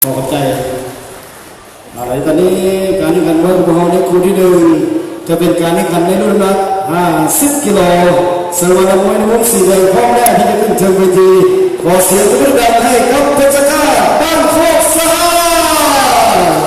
ຂໍຂອບໃຈ. ເອົາລະ ຕອນນີ້ການແຂ່ງຂັນມວຍຂອງພວກເຮົາໃນຄູ່ທີໜຶ່ງ ຈະເປັນການແຂ່ງຂັນໃນລຸ້ນນ້ຳໜັກຫ້າສິບກິໂລ, ເຊິ່ງວ່ານັກມວຍໃນມຸມສີແດງພ້ອມແລ້ວທີ່ຈະຂຶ້ນເທິງເວທີ. ຂໍສຽງຕົບມືດັງໃຫ້ກັບເພັດຊະຄາດ ບ້ານໂຄກສະອາດ.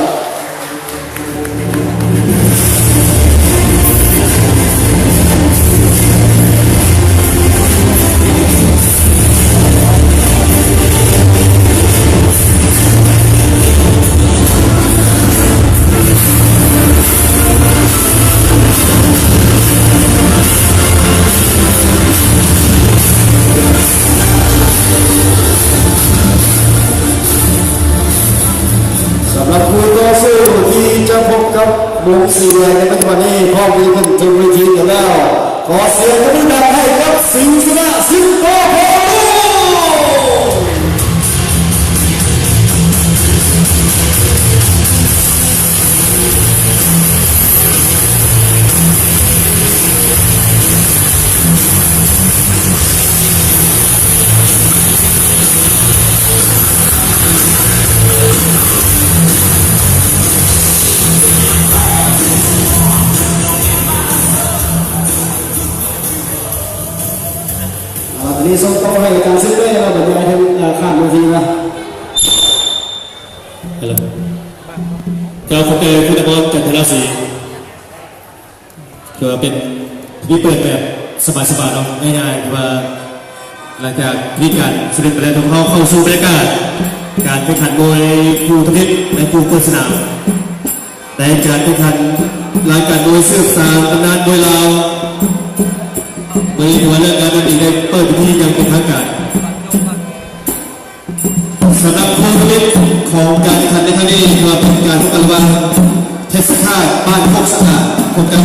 ສຳລັບຄູ່ຕໍ່ສູ້ທີ່ຈະພົບກັບວົງສີແດງໃນປັດຈຸບັນນີ້ ພ້ອມທີ່ຈະຂຶ້ນເທິງເວທີກັນແລ້ວ. ຂໍສຽງຕົບມືດັງໃຫ້ກັບສິງຊະນະ ສິງໂຕ ພາລຸງ. ເອົາລະ ຕອນນີ້ສົ່ງຕໍ່ໃຫ້ອາຈານເຊເປ້ ແລ້ວບັນຍາຍເຖິງ ເອີ ຂ້າມເວທີມາ. ຮັລໂຫຼ ເຈົ້າ ຂອບໃຈ ຄຸນອະມອນ ຈັນທະລາສີ. ຖືວ່າເປັນພິທີເປີດແບບສະບາຍໆເນາະ ງ່າຍໆ ຄືວ່າຫຼັງຈາກພິທີການສຳເລັດໄປແລ້ວ ພວກເຮົາເຂົ້າສູ່ບັນຍາກາດການແຂ່ງຂັນມວຍຄູ່ທຳອິດ ແລະ ຄູ່ເປີດສະໜາມ ໃນການແຂ່ງຂັນລາຍການມວຍສືບສານຕຳນານມວຍລາວ. ມື້ນີ້ຖືວ່າເລີກງານວັນນີ້ໄດ້ເປີດພິທີຢ່າງເປັນທາງການ. ສຳລັບຄູ່ທຳອິດຂອງການແຂ່ງຂັນໃນຄັ້ງນີ້ ຖືວ່າເປັນການພົບກັນລະຫວ່າງເພັດຊະຄາດ ບ້ານໂຄກສະອາດ ພົບກັບ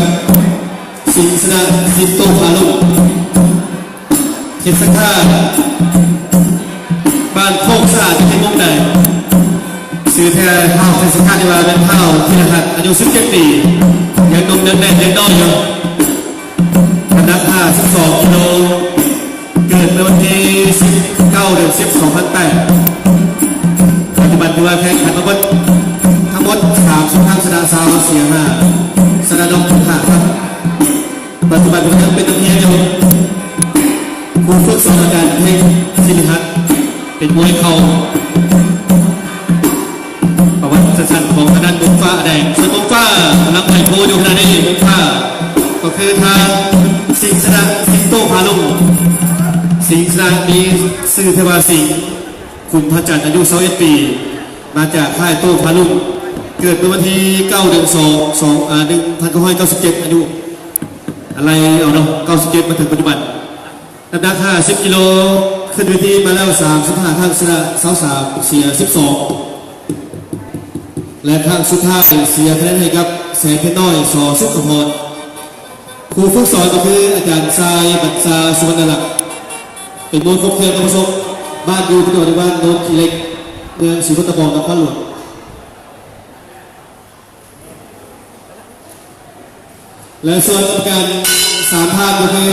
ສິງຊະນະ ສິງໂຕ ພາລຸງ. ເພັດຊະຄາດ ບ້ານໂຄກສະອາດ ຈະເປັນມຸມໃດ? ຊື່ແທ້ທ້າວເພັດຊະຄາດ ທີ່ວ່າແມ່ນທ້າວທີລະຫັດ ອາຍຸສິບເຈັດປີ ຍັງໜຸ່ມຍັງແໜ້ນຍັງນ້ອຍຢູ່. ນ້ຳໜັກຫ້າສິບສອງກິໂລ, ເກີດໃນວັນທີສິບເກົ້າ ເດືອນສິບ ສອງພັນແປດ. ປັດຈຸບັນຖືວ່າແຂ່ງຂັນມາເບິດທັງໝົດສາມສິບຄັ້ງ, ຊະນະຊາວ, ເສຍຫ້າ, ຊະນະນັບຫ້າຄັ້ງ. ປັດຈຸບັນຖືວ່າຍັງເປັນນັກຮຽນຢູ່. ຄູຝຶກສອນອາຈານເພັງ ສິລິຫັດ ເປັນມວຍເຂົ່າ. ປະຫວັດສັ້ນໆຂອງທາງດ້ານບົງຟ້າແດງ. ສ່ວນບົງຟ້າກຳລັງໄພໂທຢູ່ຂະນະນີ້. ບົງຟ້າກໍຄືທາງສິງຊະນະ ສິງໂຕ ພາລຸງ. ສິງຊະນະມີຊື່ແທ້ວ່າສິງ ຂຸນພະຈັນ, ອາຍຸຊາວເອັດປີ, ມາຈາກຄ້າຍໂຕ ພາລຸງ. ເກີດໃນວັນທີເກົ້າ ເດືອນສອງ ສອງ ອາ ໜຶ່ງພັນເກົ້າຮ້ອຍເກົ້າສິບເຈັດ, ອາຍຸ ໄລ່ເອົາເນາະ ເກົ້າສິບເຈັດ ມາເຖິງປັດຈຸບັນ. ນ້ຳໜັກຫ້າສິບກິໂລ, ຂຶ້ນເວທີມາແລ້ວສາມສິບຫ້າຄັ້ງ, ຊະນະຊາວສາມ, ເສຍສິບສອງ ແລະ ຄັ້ງສຸດທ້າຍເສຍຄະແນນໃຫ້ກັບແສນເພັດນ້ອຍ ສ ສຸກຂະພອນ. ຄູຝຶກສອນກໍຄືອາຈານຊາຍ ບັນຊາ ສຸວັນນະລັກ, ເປັນມວຍຄົບເຄື່ອງນຳປະສົມ, ບ້ານຢູ່ທີ່ຈັງຫວັດໂນນຂີ້ເຫຼັກ, ເມືອງສີໂຄດຕະບອງ, ນະຄອນຫຼວງ. ແລະ ສ່ວນກຳມະການສາມທ່ານກໍຄື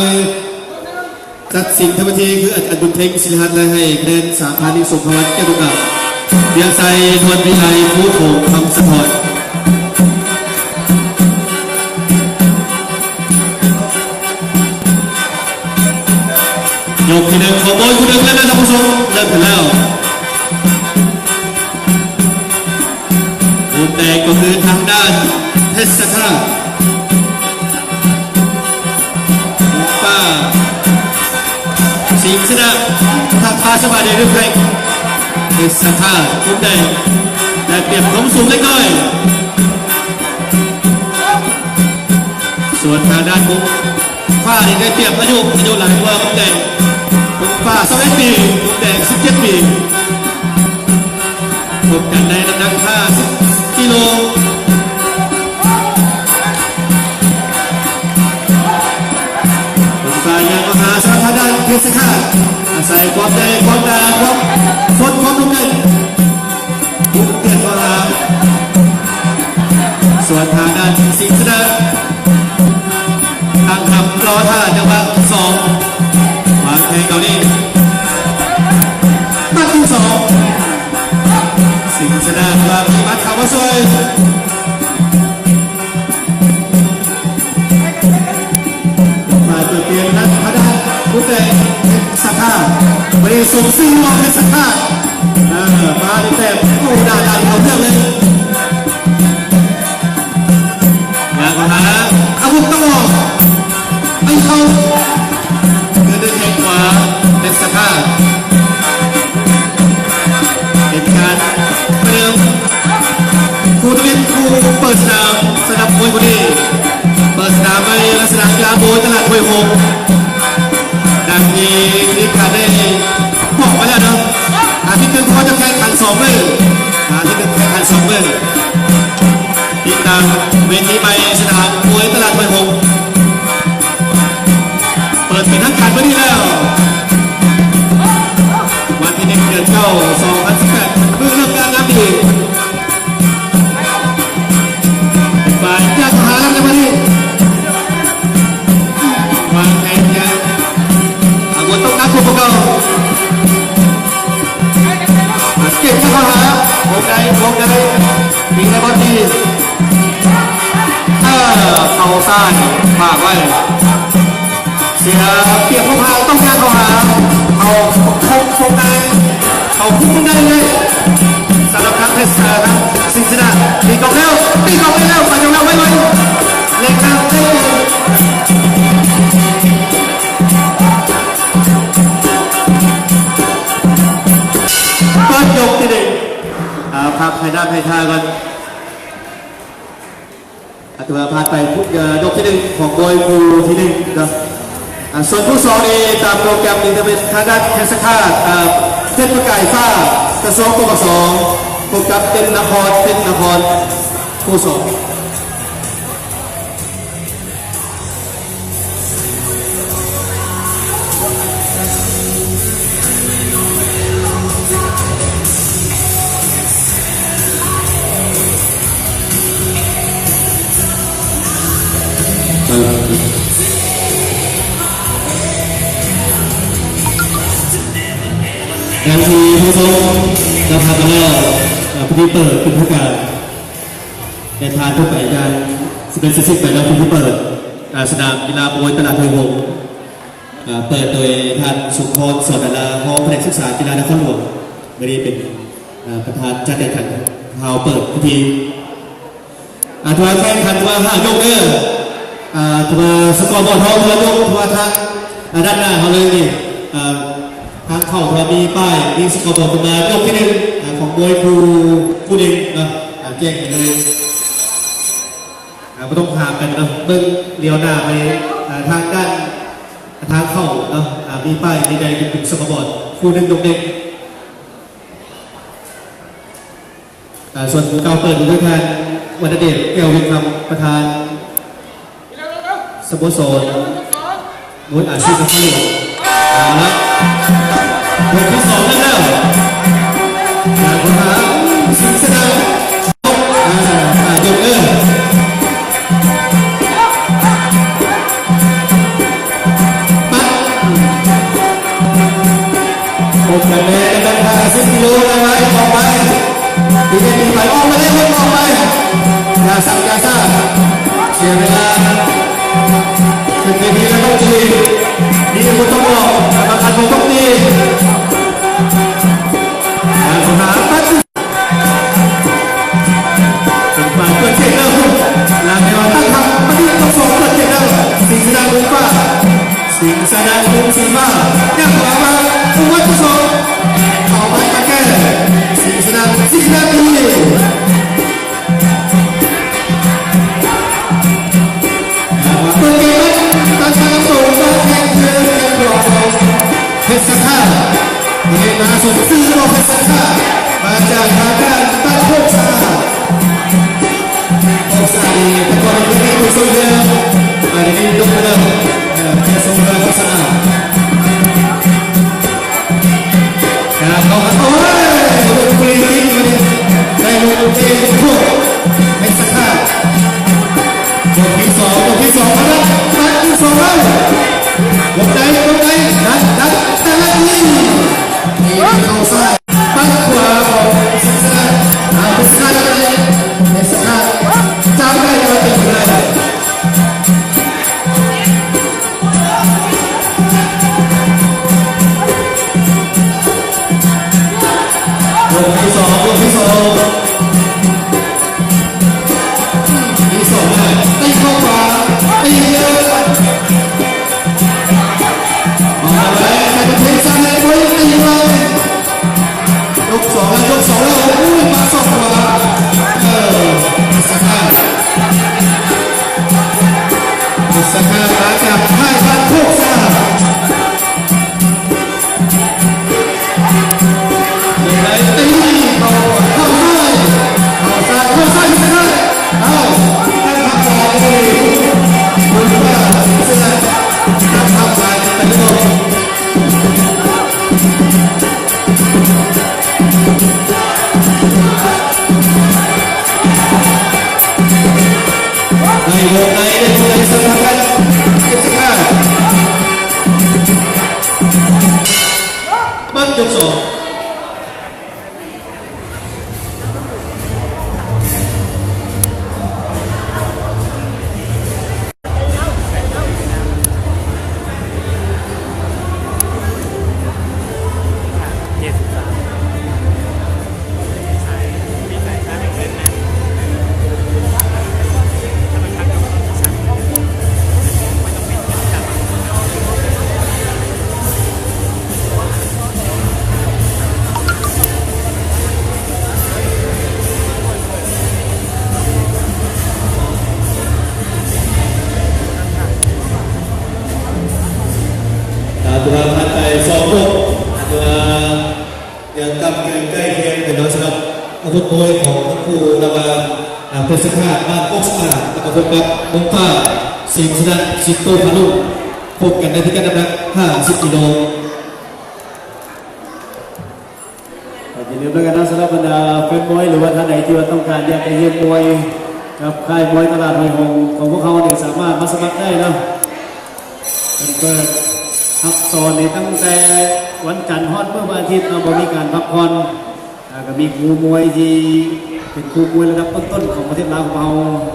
ຕັດສິນທຳເວທີຄື ອາຈານບຸນເພັງ ສິລິຫັດ ແລະ ໃຫ້ຄະແນນສາມທ່ານນີ້ ສົມພະວັດ ແກ້ວບຸນງາມ, ວຽງໄຊ ນວນວິໄລ, ພູໂຂງ ຄຳສະທ້ອນ. ຍົກທີໜຶ່ງຂອງມວຍຄູ່ເດິມແລ້ວນະທ່ານຜູ້ຊົມ, ເລີ່ມຂຶ້ນແລ້ວ. ມຸມແດງກໍຄືທາງດ້ານເພັດຊະຄາດ, ໝູປ່າສິງຊະນະ, ທັກທາຍສະບາຍດີເດີແຟງ. ເພັດຊະຄາດ ມຸມແດງ ໄດ້ປຽບຄວາມສູງເລັກນ້ອຍ. ສ່ວນທາງດ້ານມຸມຟ້ານີ້ໄດ້ປຽບອາຍຸ, ອາຍຸຫຼາຍກວ່າມຸມແດງ. ມຸມຟ້າຊາວເອັດປີ, ມຸມແດງສິບເຈັດປີ. ພົບກັນໃນນ້ຳໜັກຫ້າສິບກິໂລ. ເປັນຝ່າຍຍ່າງມາຫາສຳລັບທາງດ້ານເພັດຊະຄາດ, ອາໄສຄວາມໃຫຍ່, ຄວາມໜາ, ຄວາມສົດ, ຄວາມດຸເດືອດ, ດຸເດືອດມາຫາ. ສ່ວນທາງດ້ານສິງຊະນະ ຕັ້ງຮັບລໍຖ້າຈັງຫວະທີສອງ, ວາງແທງເກົານີ້, ໝັດທີສອງ. ສິງຊະນະ ວ່າມີບັດເຂົ້າມາຊ່ວຍ ມາຕົວເປັນທາງດ້ານຜູ້ແຕ່ງເພັດສະຄາດ ບໍ່ໄດ້ສົມຊື່ວ່າເພັດສະຄາດ ເອີ ມາຕັ້ງແຕ່ ໂອ້ ໜ້າດ້ານເຂົ້າເລື່ອງເລີຍ. ຍາວເຂົ້າຫາ ອາວຸດຕ້ອງອອກ ໄປເຂົ້າ ເດີນດ້ວຍແຂ້ງຂວາ ເປັນສະພາບ ເປັນການປະເດີມ ຄູ່ທຳອິດ ຄູ່ເປີດສະໜາມ ສຳລັບມວຍຄູ່ນີ້ ເປີດສະໜາມໃນລັກສະນະກິລາໂບຍຕະຫຼາດຫ້ວຍຫົງ ດັ່ງທີ່ຄະເນການໄດ້ບອກໄວ້ແລ້ວເນາະ ອາທິດໜຶ່ງເຂົາຈະແຂ່ງຂັນສອງມື້ ອາທິດໜຶ່ງແຂ່ງຂັນສອງມື້. ຕິດຕາມເວທີໃໝ່ສະໜາມມວຍຕະຫຼາດຫ້ວຍຫົງ ເປີດເປັນທາງການມື້ນີ້ແລ້ວ ວັນທີໜຶ່ງ ເດືອນເກົ້າ ສອງພັນສິບແປດ ມື້ເລິກງາມດີ ຝ່າຍຈັບຫາລັກໃນມື້ນີ້ ວາງແຜນການ ອາວຸດຕ້ອງໜັກກວ່າເກົ່າ ເກັບເຂົ້າຫາ ວົງໃນ ວົງໃນ ມີໄດ້ບໍ່ດີ ເອີ ເຂົ້າຊ້າຍ ຝາກໄວ້ ເສຍປຽບຮູບຮ່າງ ຕ້ອງຍ່າງເຂົ້າຫາ ເຂົ້າຄຸກວົງໃນ ເຂົ້າຄຸກວົງໃນເລີຍ ສຳລັບທາງເພຊ ທາງສິງຊະນະ ຕີກອບແລ້ວ ຕີກອບໄປແລ້ວ ປາຍອອກແລ້ວ ໄວໆ ເລັ່ງທາງເຕັ້ນ ເປີດຍົກທີໜຶ່ງ ອ່າ ພັກໃຫ້ນ້ຳໃຫ້ທ່າກ່ອນ ອ່າ ຖືວ່າຜ່ານໄປ ເອີ ຍົກທີໜຶ່ງຂອງມວຍຄູ່ທີໜຶ່ງເນາະ ອ່າ ສ່ວນຄູ່ສອງນີ້ຕາມໂປຣແກຣມນີ້ຈະເປັນທາງດ້ານເພຊສະຄາດ ອ່າ ເພັດປະກາຍຟ້າ ກະຊວງ ປກສ ພົບກັບເຕັນນະຄອນ ເຕັນນະຄອນ ຄູ່ສອງ. ດັ່ງທີ່ຜູ້ຊົມໄດ້ຮັບມາແລ້ວ ເອີ ພິທີເປີດຂຶ້ນທາງການ ແລະ ທ່ານຜູ້ໄປຢ່າງ ຊິເປັນເສດສິ້ນໄປເນາະ ພິທີເປີດ ເອີ ສະໜາມກິລາໂບຍຕະຫຼາດຫ້ວຍຫົງ ເອີ ເປີດໂດຍທ່ານ ສົມພອນ ສອນດາລາ ຮອງພະແນກສຶກສາກິລານະຄອນຫຼວງ ມື້ນີ້ເປັນ ເອີ ປະທານຈັດການແຂ່ງຂັນ ເຮົາເປີດພິທີ ອ່າ ຖືວ່າແຂ່ງຂັນວ່າຫ້າຍົກເດີ ອ່າ ຖືວ່າສະກອບອດເຮົາ ຖືວ່າຍົກ ຖືວ່າທາງ ອ່າ ດ້ານໜ້າເຮົາເລີຍນີ້ ອ່າ ທາງເຂົ້າ ຖືວ່າມີປ້າຍ ມີສະກອບອດຂຶ້ນມາ ຍົກທີໜຶ່ງ ອ່າ ຂອງມວຍຄູ່ ຄູ່ໜຶ່ງເນາະ ອ່າ ແຈ້ງໃຫ້ເລີຍ ອ່າ ບໍ່ຕ້ອງຫາກັນເນາະ ເບິ່ງລຽວໜ້າໄປ ອ່າ ທາງດ້ານ ທາງເຂົ້າເນາະ ອ່າ ມີປ້າຍ ມີໃດເປັນສະກອບອດ ຄູ່ໜຶ່ງຍົກເດ. ອ່າ ສ່ວນຜູ້ກ່າວເປີດໂດຍທ່ານ ວັນນະເດດ ແກ້ວວິທຳ ປະທານສະໂມສອນມວຍອາຊີບນະຄອນຫຼວງ ເອົາລະ ຍົກທີສອງເລີ່ມແລ້ວ ຈາກຫົວໜ້າສິງຊະນະ ອ່າ ອ່າ ຍົກເດີ ປັດ ພົບກັນແນ່ກັນ ຫ້າສິບກິໂລ ໄວໆ ອອກໄປ ດີເດ ດີໄປ ອອກມາໄດ້ ອອກໄປ ຢ່າສັກຢ່າຊ້າ ເສຍເວລາ ຂຶ້ນເວທີແລ້ວຕ້ອງຕີ ມີຄົນຕ້ອງອອກ ກຳມະການບໍ່ຕ້ອງຕີ ການສະໜາມປັດ ເປັນຝ່າຍເປີດເກມແລ້ວ ລາວແມ່ນວ່າຕັ້ງຮັບ ປະຕິດຕໍ່ສອງ ເປີດເກມແລ້ວ ສິງຊະນະ ເປີດຂວາ ສິງຊະນະ ລົງສີຟ້າ ຍັງມາວ່າ ຜູ້ວັດທີສອງ ເຂົ້າໄປປະແກ ສິງຊະນະ ສິງຊະນະ ດີ ເປີດເກມ ຕັ້ງຕາໂຕມາແຂ່ງເທື່ອແຂ່ງດອກ ເພັດສະຄາດ ເຮັດໜ້າສົມຊື່ດອກ ເພັດສະຄາດ ມາຈາກທາງດ້ານບ້ານໂຄກສະອາດ ໂຄກສະອາດນີ້ ແຕ່ກ່ອນເປັນຜູ້ຊ່ວຍເຮືອ ບາດນີ້ຍົກໄປແລ້ວ ເອີ ແຕ່ຊົງເຮືອໂຄກສະອາດ ເອົາ ໂອ້ຍ ໄດ້ລົງເກມໂຄກ ເພັດສະຄາດ ຍົກທີສອງ ຍົກທີສອງ ມາແລ້ວ ປັດທີສອງ ເອົາ ຕົບໄດ້ ຕົບໄດ້ ດັນ ດັນ ຕະລັດນີ້ ເຂົ້າຊ້າຍ ປັດຂວາຂອງສິງຊະນະ ໃນ ໃນ ໃນສະພາພັນ ເອັດສິບຫ້າ ເບິ່ງຍົກສອງ. ອາ ຕົວຜ່ານໄປສອງຄົນ ອາ ຕົວ ຍັງກຳກຶ່ງໃກ້ຄຽງກັນເນາະ ສຳລັບອາວຸດມວຍຂອງທັງຄູ່ ລະຫວ່າງ ອາ ເພດສະຄາດ ບ້ານກົກສະອາດ ແລ້ວກໍພົບກັບ ອົງຟ້າ ສິງຊະນະ ສິງໂຕພາລຸ ພົບກັນໃນພິກັດນ້ຳໜັກ ຫ້າສິບກິໂລ. ກໍຢ່າລືມແລ້ວກັນເນາະ ສຳລັບບັນດາແຟນມວຍ ຫຼືວ່າທ່ານໃດທີ່ວ່າຕ້ອງການຢາກຈະຮຽນມວຍກັບຄ້າຍມວຍຕະຫຼາດຫ້ວຍຫົງຂອງພວກເຮົານີ້ ສາມາດມາສະໝັກໄດ້ເນາະ. ເພິ່ນເປີດຮັບສອນນີ້ຕັ້ງແຕ່ວັນຈັນຮອດມື້ວັນອາທິດເນາະ ບໍ່ມີການພັກຜ່ອນ. ແລ້ວກໍມີຄູມວຍທີ່ເປັນຄູມວຍລະດັບຕົ້ນໆຂອງປະເທດລາວຂອງເຮົາ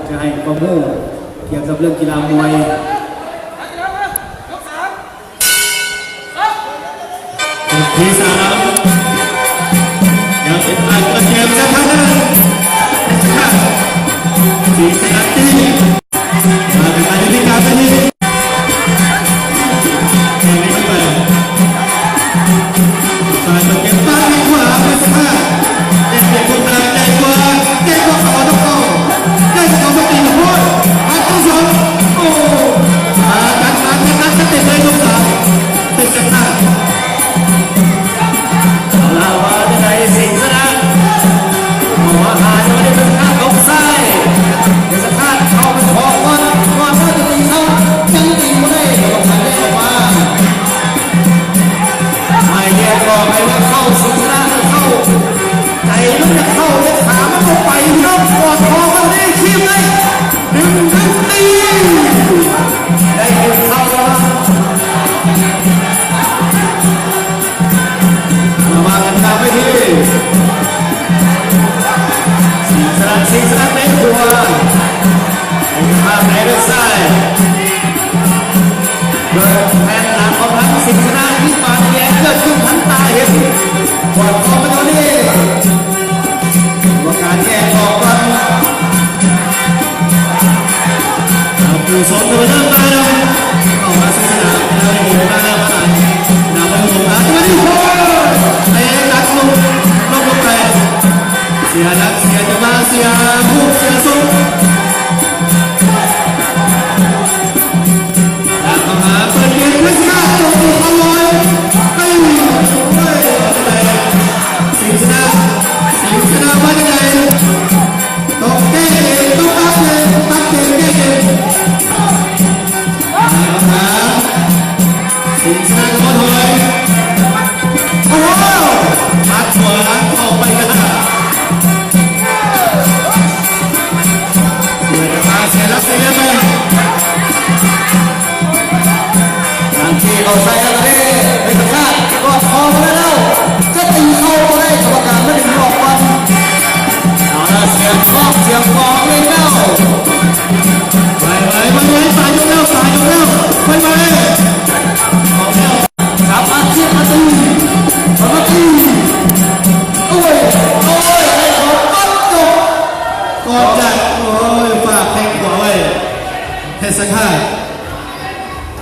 ຈະໃຫ້ຄວາມຮູ້ກ່ຽວກັບເລື່ອງກິລາມວຍ. ຍົກທີສາມ ຍັງເປັນຝ່າຍກະເກມຈາກທາງດ້ານ ສິງຊະນະຕີ ມາເປັນຝ່າຍທີ່ການໄປທີ່ ແຂ່ງນີ້ໄປ ສາຍຕົກເກັບປາດໃຫ້ຂວາ ເປັນສະພາບ ເປັນເປັນຄົນຕາໃຫຍ່ກວ່າ ໃຫຍ່ກວ່າເຂົາເນາະ ໃຫຍ່ກວ່າເຂົາ ສະຕີໂພດ ອັດຕົວສອງ ໂອ້ ມາກັນ ມາກັນ ມາກັນເຕັມເລີຍ ຍົກສາມ ເປັນສະພາບ ເອົາລະ ວ່າຈັ່ງໃດ ສິງຊະນະ ເອົາມາຫາຈັງຫວະນີ້ ເປັນສະພາບ ເອົາຊ້າຍ ເປັນສະພາບ ເຂົ້າໄປເຄາະກ່ອນ ກ່ອນວ່າຈະຕີເຂົ້າ ຍັງຕີບໍ່ໄດ້ ແລ້ວກໍພັນໄດ້ອອກມາ ໝາຍແຍກອອກໃຫ້ວ່າເຂົ້າ ສິງຊະນະ ເຂົ້າ ໃຈມັນຢາກເຂົ້າ ແຕ່ຂາມັນບໍ່ໄປ ພີ່ນ້ອງ ກອດຄໍກັນໄດ້ ຄີບໄດ້ ດຶງກັນຕີ ໄດ້ດຶງເຂົ້າແລ້ວ ລະຫວ່າງກັນຕາມໄປທີ່ ສິງຊະນະ ສິງຊະນະເຕະຂວາ ເປັນພາບໃນເວັບໄຊ ເປີດແຜ່ນຫຼັງຂອງທາງສິງຊະນະ ມີບາດແຜເກີດຂຶ້ນທັນຕາເຫັນ ກອດຄໍໄປຕົວນີ້ ກຳມະການແຍກອອກກ່ອນ ເອົາ ຄູ່ສອງ ເດີນທາງມາແລ້ວ ເຂົ້າມາສູ່ສະໜາມ ນຳໃຫ້ໂຫມມາແລ້ວ ນຳໃຫ້ໂຫມມາ ຕົວນີ້ ໂອ້ ເຕະຕັດລົງ ລົງໄປ ເສຍຫຼັກ ເສຍຈັງຫວະ ເສຍຮູບ ເສຍຊົງ ດາບເຂົ້າຫາ ເປີດເກມ ເວສກາ ຕົກອໍລອຍ ຕີ ໂອ້ຍ ຊິງຊະນະ ຊິງຊະນະວ່າຈັ່ງໃດ? ຕ້ອງແກ້ເກມ ຕ້ອງປັບເກມ ປັບເກມ ແກ້ເກມ ດາບເຂົ້າຫາ ສິງຊະນະກໍບໍ່ຖອຍ ໂອ້ໂຫ ໝັດຂວາເຂົ້າໄປກະທາ ເສຍຈັງຫວະ ເສຍຫຼັກ ເສຍໄປ ທາງທີ່ເຂົ້າໃສ່ ອາກາເດ ເປັນກະຊາກ ກອດຄໍໄວ້ແລ້ວ ຈະຕີເຂົ້າບໍ່ໄດ້ ກຳມະການມາດຶງອອກກ່ອນ ເອົາລະ ສຽງຮ້ອງ ສຽງຮ້ອງເລີຍແລ້ວ ໄວໆ ໄວໆ ປາຍົກແລ້ວ ປາຍົກແລ້ວ ໄວໆ ເອົາແລ້ວ ກັບມາ ກັບມາຕີ ກັບມາຕີ ໂອ້ຍ ໂອ້ຍ ໄດ້ຂອງປັບຈົບ ກອນຈາກ ໂອ້ຍ ຝາກແຂ້ງຂວາໄວ້ ເພດສັງຫາ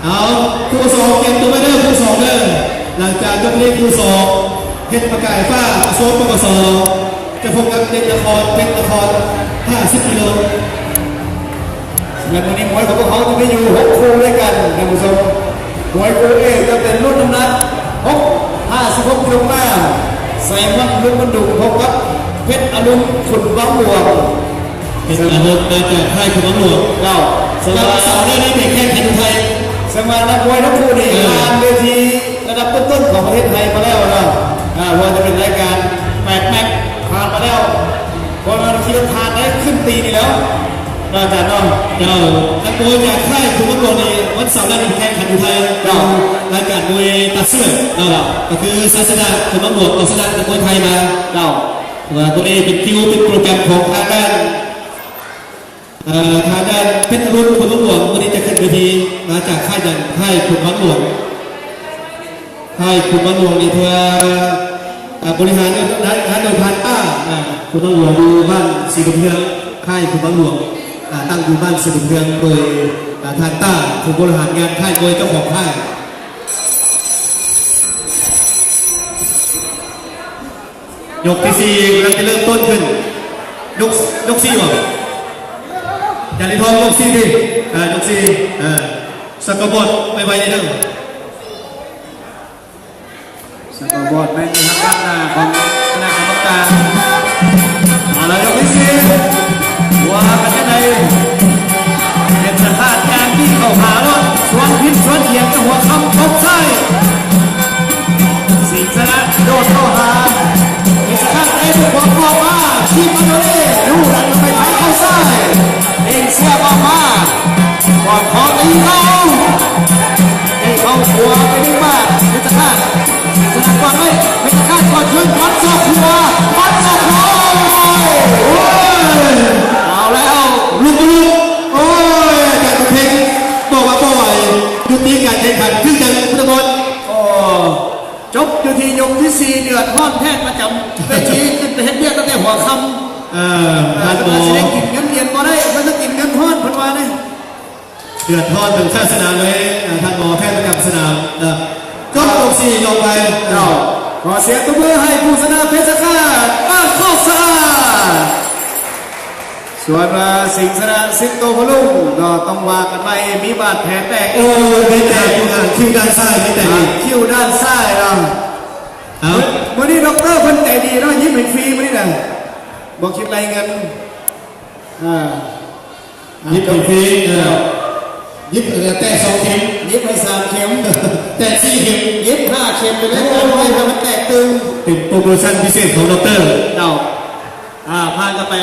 ເອົາ ຄູ່ສອງ ກຽມຕົວໄວ້ເດີ ຄູ່ສອງເດີ ຫຼັງຈາກຈົບລີກຄູ່ສອງ ເພັດປະກາຍຟ້າ ໂຊນ ປກສ ຈະພົບກັບເດັດນະຄອນ ເພັດນະຄອນ ຫ້າສິບກິໂລ ສຳລັບມື້ນີ້ມວຍຂອງພວກເຮົາຈະມີຢູ່ຫົກຄູ່ດ້ວຍກັນ ທ່ານຜູ້ຊົມ ມວຍຄູ່ເອຈະເປັນລຸ້ນນ້ຳໜັກຫົກ ຫ້າສິບຫົກກິໂລກຣາມ ໄຊມອນ ລຸ້ນບັນດຸງ ພົບກັບເພັດອາລຸນ ຂຸນວັງຫຼວງ ເປັນອາວຸດມາຈາກຄ້າຍຂຸນວັງຫຼວງ ເຈົ້າ ເສົາແລກນີ້ເປັນແຂ້ງແຂນໄທ ເຊິ່ງວ່ານັກມວຍທັງຄູ່ນີ້ ເອີ ຜ່ານເວທີລະດັບຕົ້ນໆຂອງປະເທດໄທມາແລ້ວເນາະ ອ່າ ບໍ່ວ່າຈະເປັນລາຍການແປດແມັດຜ່ານມາແລ້ວ ບໍ່ວ່າຂີ່ລົດຜ່ານໄດ້ຂຶ້ນຕີນີ້ແລ້ວ ເນາະ ອາຈານເນາະ ເຈົ້າ ນັກມວຍຈາກຄ້າຍຂຸນໝານຫຼວງນີ້ ວັນເສົາໜ້າແຂ່ງຂັນຢູ່ໄທ ເຈົ້າ ລາຍການມວຍຕັດເຊືອກເນາະ ກໍຄືໄຊຊະນະຂຸນໝານຫຼວງ ເອົາຊະນະນັກມວຍໄທມາ ເຈົ້າ ວ່າຕົວນີ້ເປັນຄິວ ເປັນໂປຣແກຣມຂອງທາງດ້ານ ເອີ ທາງດ້ານເພັດອະລຸນ ຂຸນໝານຫຼວງ ມື້ນີ້ຈະຂຶ້ນເວທີ ມາຈາກຄ້າຍຫຍັງ? ຄ້າຍຂຸນໝານຫຼວງ. ຄ້າຍຂຸນໝານຫຼວງນີ້ຖືວ່າ ອາ ບໍລິຫານໂດຍ ນາ ນາຍໂດຍພານຕ້າ ອາ ຂຸນໝານຫຼວງຢູ່ບ້ານສີບຸນເຮືອງ ຄ້າຍຂຸນໝານຫຼວງ ອາ ຕັ້ງຢູ່ບ້ານສີບຸນເຮືອງ ໂດຍ ອາ ທ່ານຕ້າ ຜູ້ບໍລິຫານງານຄ້າຍມວຍ ເຈົ້າຂອງຄ້າຍ. ຍົກທີສີ່ກຳລັງຈະເລີ່ມຕົ້ນຂຶ້ນ ຍົກ ຍົກສີ່ບໍ່? ຈາລີທອງ ຍົກສີ່ຕິ ເອີ ຍົກສີ່ ເອີ ສະກອບອດໄວໆເດີ. ສະກອບອດແມ່ນຢູ່ທາງດ້ານໜ້າຂອງຄະນະກຳມະການ. ເອົາລະ ຍົກທີສີ່ ວ່າກັນຈັ່ງໃດ? ເປັນສະພາບຢ່າງທີ່ເຂົ້າຫາໂລດ ສວນຜິດສວນຖຽງກັບຫົວຄຳຕົບຊ້າຍ. ສິງຊະນະໂດດເຂົ້າຫາ ເປັນສະພາບເຕະດ້ວຍຂວາອອກມາ ທີບມາໂດເລ ດູດັນເຂົ້າໄປທາງເຂົ້າຊ້າຍ ເລັ່ງສຽບອອກມາ ກອດຄໍຕີເຂົ້າ ເຕະເຂົ້າຂວາໄປດຶງມາ ເປັນສະພາບ ສະນາມກວ້າງເລີຍ ເປັນສະພາບກອດຄືນ ຟັນສອກຂວາ ຟັນສອກຂວາ ໂອ້ຍ ເອົາແລ້ວ ລຸກບໍ່ລຸກ ໂອ້ຍ ອາຈານບຸນເພັງ ບອກວ່າບໍ່ໄຫວ ຍຸຕິການແຂ່ງຂັນ ຄືຫຍັງ ພຸດທະມອນ ໂອ້ ຈົບຢູ່ທີ່ຍົກທີສີ່ ເດືອດຮ້ອນແທນປະຈຳເວທີ ຂຶ້ນໄປເຮັດວຽກຕັ້ງແຕ່ຫົວຄ່ຳ ເອີ ທ່ານໝໍ ເພິ່ນວ່າຊິໄດ້ກິນເງິນຫຼຽນບໍ່ໄດ້ ເພິ່ນຕ້ອງກິນເງິນຮ້ອນ ເພິ່ນວ່າເດ້. ເດືອດຮ້ອນເຖິງຂາດສະໜາມເລີຍ ເອີ ທ່ານໝໍແພດປະຈຳສະໜາມ ເນາະ ຈົບຍົກສີ່ລົງໄປ ເຈົ້າ ຂໍສຽງຕົບມືໃຫ້ຜູ້ຊະນະເພດຊະຄາດ ບ້ານໂຄກສະອາດ. ສ່ວນວ່າສິງຊະນະ ສິງໂຕພະລຸງ ກໍຕ້ອງວ່າກັນໃໝ່ ມີບາດແຜແຕກ ໂອ້ ມີແຕກຢູ່ຂ້າງຄິ້ວດ້ານຊ້າຍ ມີແຕກອີກ ຄິ້ວດ້ານຊ້າຍເນາະ. ເອົາ ມື້ນີ້ດັອກເຕີເພິ່ນໃຈດີເນາະ ຍິບໃຫ້ຟຣີມື້ນີ້ນະ ບໍ່ຄິດໄລ່ເງິນ ອ່າ ຍິບໃຫ້ຟຣີ ເອີ ຍິບ ເອີ ແຕກສອງເຂັມ ຍິບໃຫ້ສາມເຂັມ ແຕກສີ່ເຂັມ ຍິບຫ້າເຂັມໄປເລີຍ ໂອ້ ກັນໄວ້ຖ້າມັນແຕກຕື່ມ ເປັນໂປຣໂມຊັນພິເສດຂອງດັອກເຕີ ເຈົ້າ ອ່າ ຜ່ານກັນໄປ